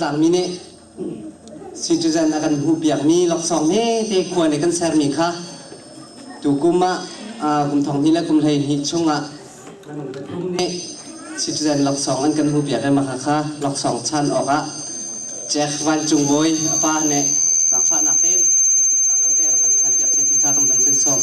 Thantlang mi nih citizen a kan hmuhpiakmi laksawng hmete khua nih kan sermi kha tukum ah kum thong hnih le kum 12 chungah minung pathum nih citizen laksawng an kan hmuhpiak i mah kha laksawng chan awkah Jack Vancung Bawi a pa nih zaangfahnak tein tluktlak lo te rak kan chanpiak seh ti kha kan van cin sawm.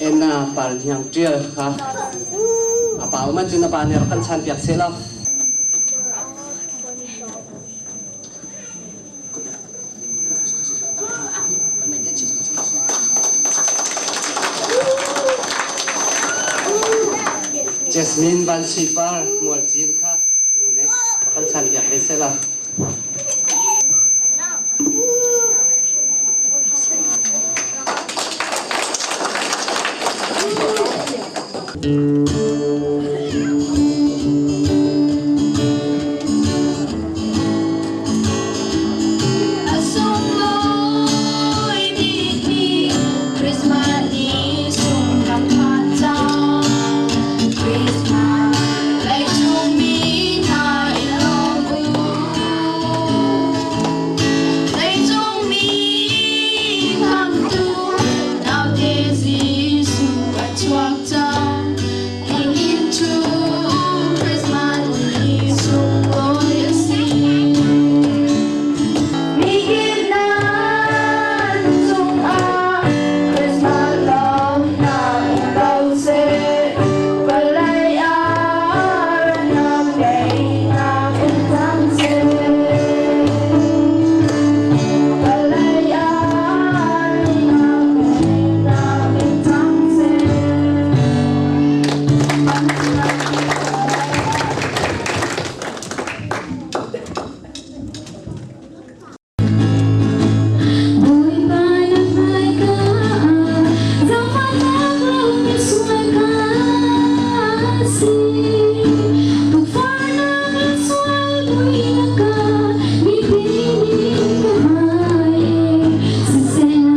Enna par hniang ṭial kha a pa um ahcun a pa nih rak kan chanpiak seh law. Jasmine Van Sui Par Mualcin kha a nu nih rak kan chanpiak ve seh law. A sunglawi bikmi Christmas ni sung kan phan cang. Christmas leicung mi hna i lawm u. Leicung mi khamtu naute Jesuh a chuak cang. Nihin cu Christmas ni sunglawi a si. Nihin nan cungah Christmas lawmhnak um ko seh. Vawlei ah remnak daihnak um cang seh. Vawlei ah remnak daihnak um cang seh. Bawipa na hmaika ah zaangfahnak lomi sual ka si. Tukforhnak le sual muihnak ah mipi nih ka hmai siseh na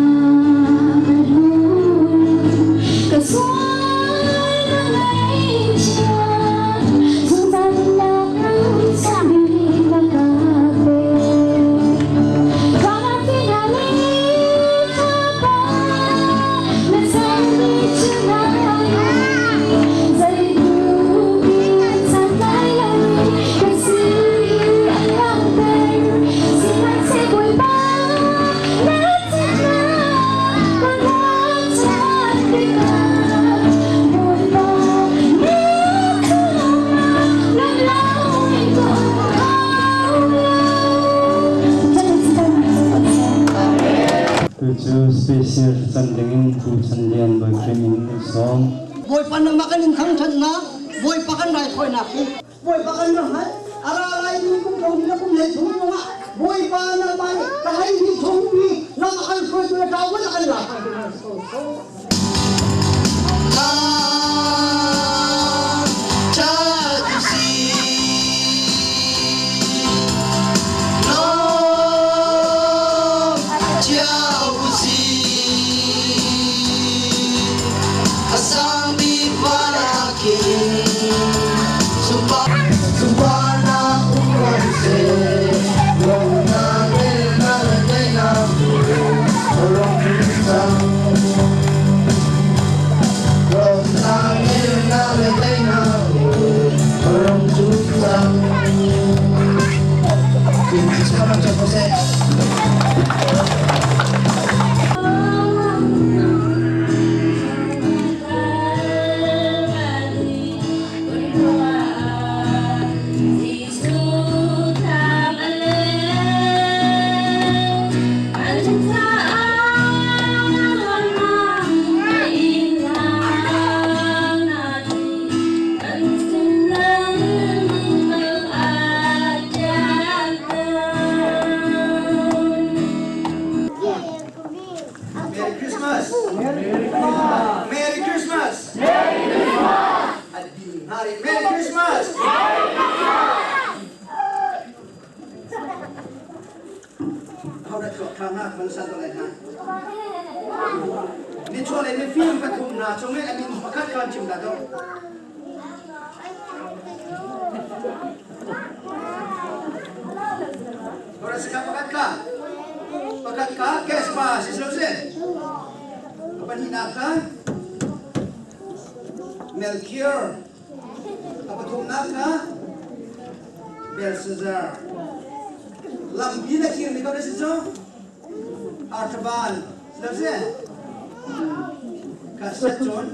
hlun ka sual na ngaihchiat zungzal ram sangbik na ka pek. Tucu special thlacam dingin Pu Chan Lian Bawi Khrih min in sawm. Bawipa nangmah kan in thangṭhatnak, Bawipa kan raithawinak hi Bawipa kan rak hngalh. A ra lai mi kum thong na kum hlei chung zongah Bawipa nangmah nih ka hlei ni chung mi nangmah kan hruaitu le ṭawan kan lak. Hodah tuak ṭha hnga kan san lai hna. Nichuahlei mifim pathum hna chung i a min pakhat kha an chim ta to. Hodah si kha pakhat kha? Pakhat kha Kespa si lo si. Pahnihnak kha Melchior. A pathumnak kha Belshazzar. Lampi na thirmi ko na si cu Artaban si lo si. Ka set cun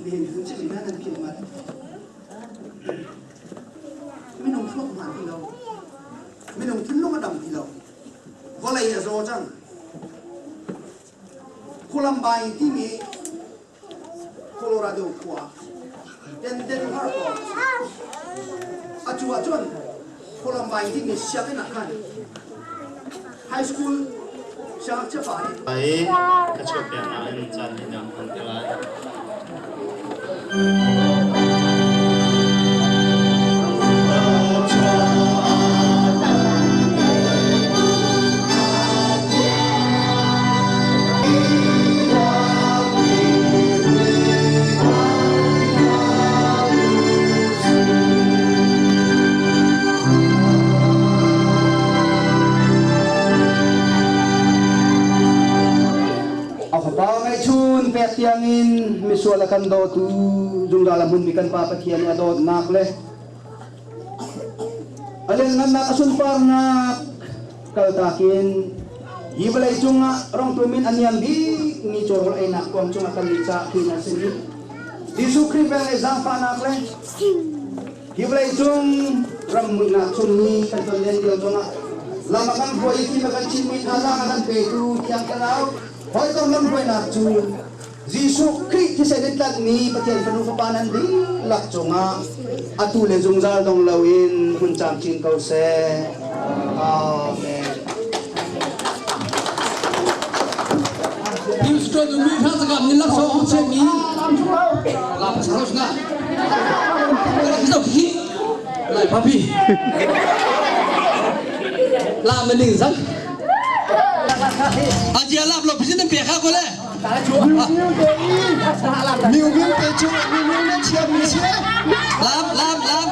nihin hun chimmi hna nan philh mat. Minung thluak hmaan ti lo. Minung thinlung a dam ti lo. Vawlei a zaw cang. Columbine timi Colorado khua Denver pawng atu ahcun Columbine timi sianginn ah khan high school siangngakchia pa nih Ai ka chuahpiaknak in caan hi dang an ti lai. A fapa ngeihchun pek tiangin misual a kan dawtu zungzal a hmunmi kan Pa Pathian i a dawtnak le a lianngannak a sunparnak kaltak in hi vawlei cungah rongtum in a niam bikmi cawrawl einak kuang cungah kan nih caah ṭin a si i Jesuh Khrih vel le zaangfahnak le hi vawlei cung ram muihnak chung ni kan ton len lio zongah lam a kan hruai i thim a kan chimmi thazaang a kan petu Thiang Thlarau hawikom lamhruainak cu Jesuh Khrih thisen in tlanhmi Pathian fanu fapa nan dihlak cungah atu le zungzal dong loin hun camcin ko seh. Amen. Houston umi hra zakam ni lak so hong che mi lam charo na zo hi lai papi la maning zang ajia lap lo pisin pe kha ko le Miu miu te chu miu miu na chiam mi si. Lam lam lam.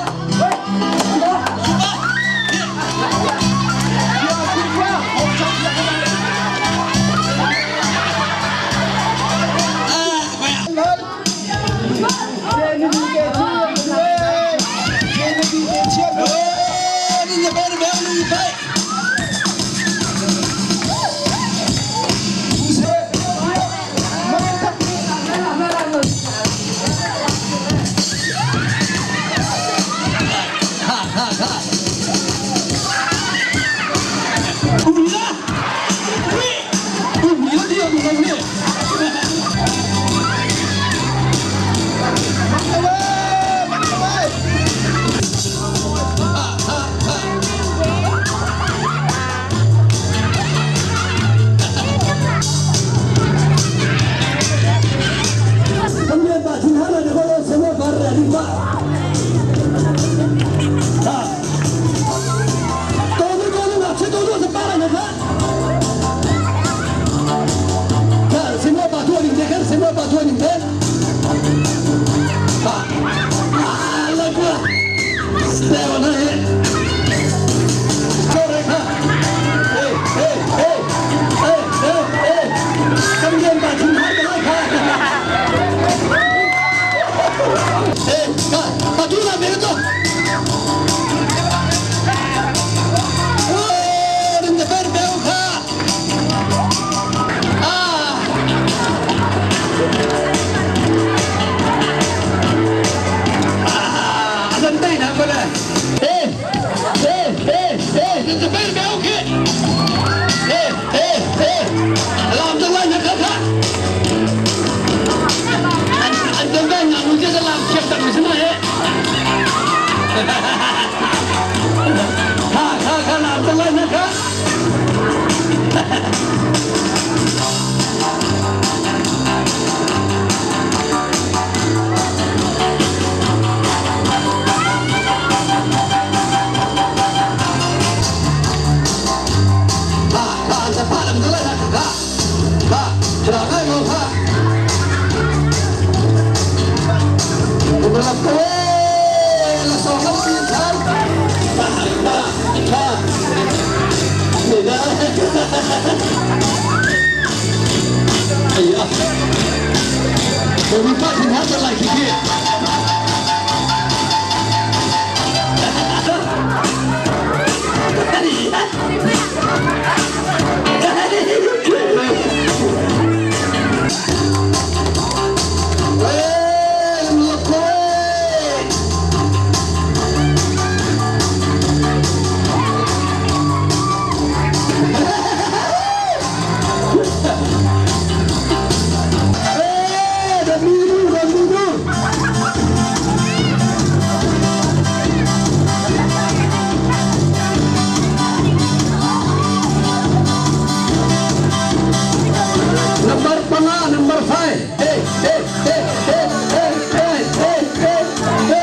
Number panga, number 5. Hey, hey, hey, hey, hey, hey, hey, hey, hey.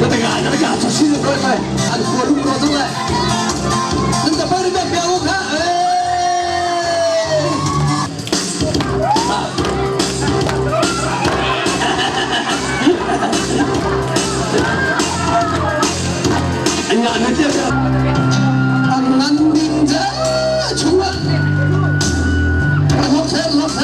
那个，小心点，快快，俺火炉多上来。恁这摆的别别我看，哎。哎呀，你这个，南宁这穷啊，落车落车。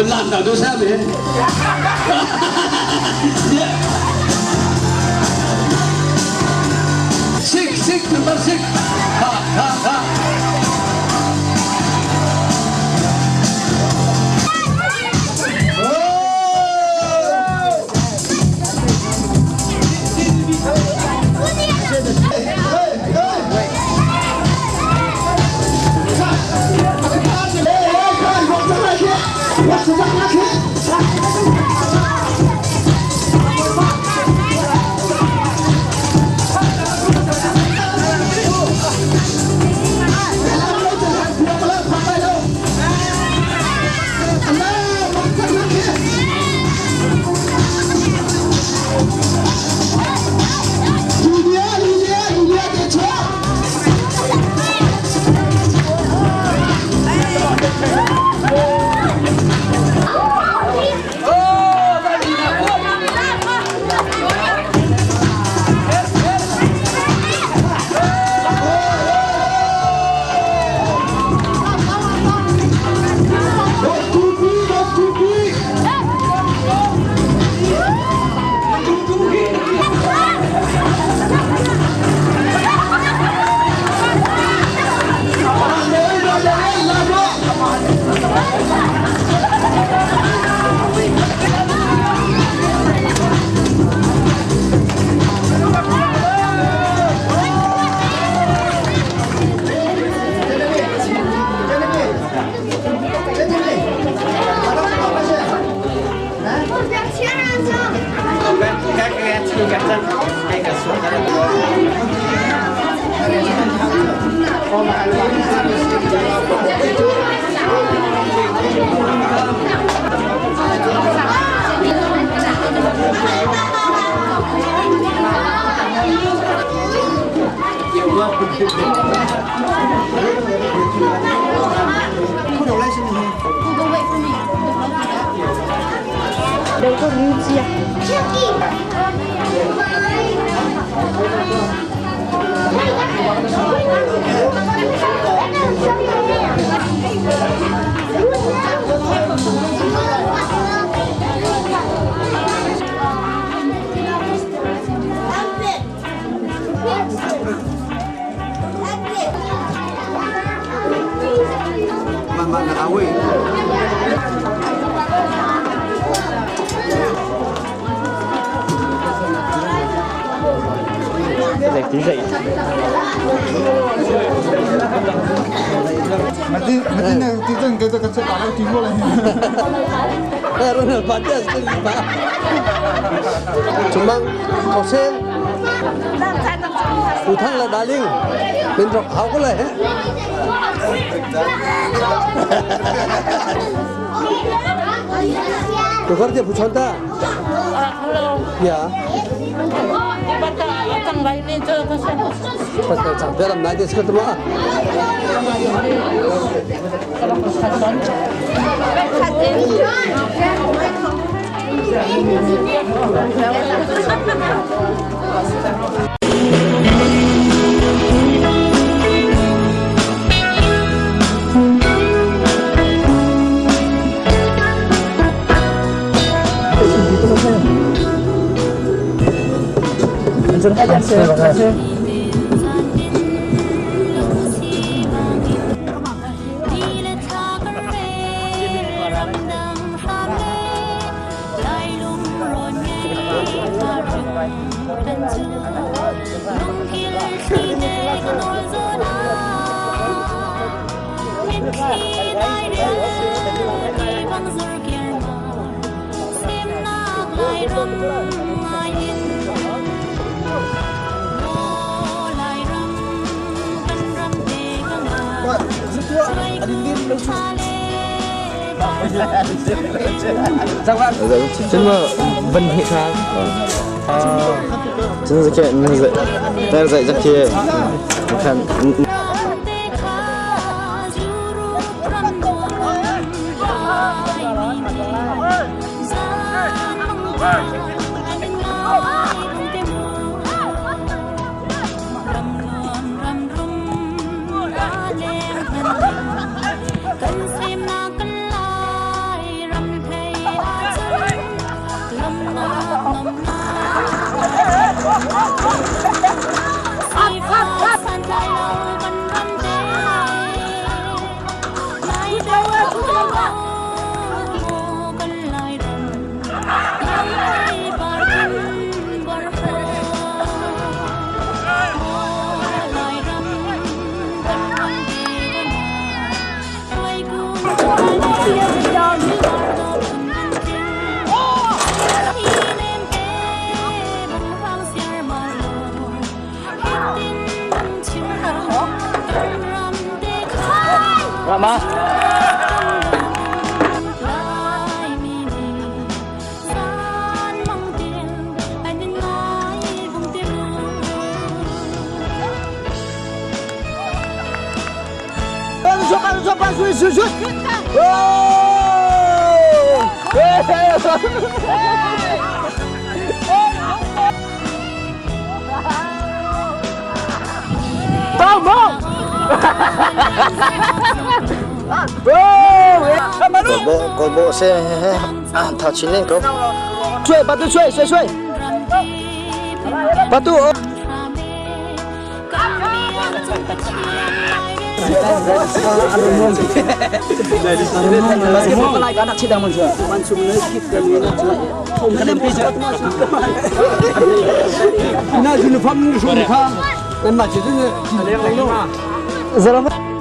烂到都下面。Six, six, number 6. Ha, ha, ha. 慢慢的安慰。 Mati na titan kita kecil kalau timbul lagi. Meron batas ba? Cumang kausen Utang lah darling. Bentrok kau ko lah eh. Tukar dia pucanta. Hello. Ya. Bata atang lain ni je kasi. Na uniform ni shum kha kan ma chi tu ni.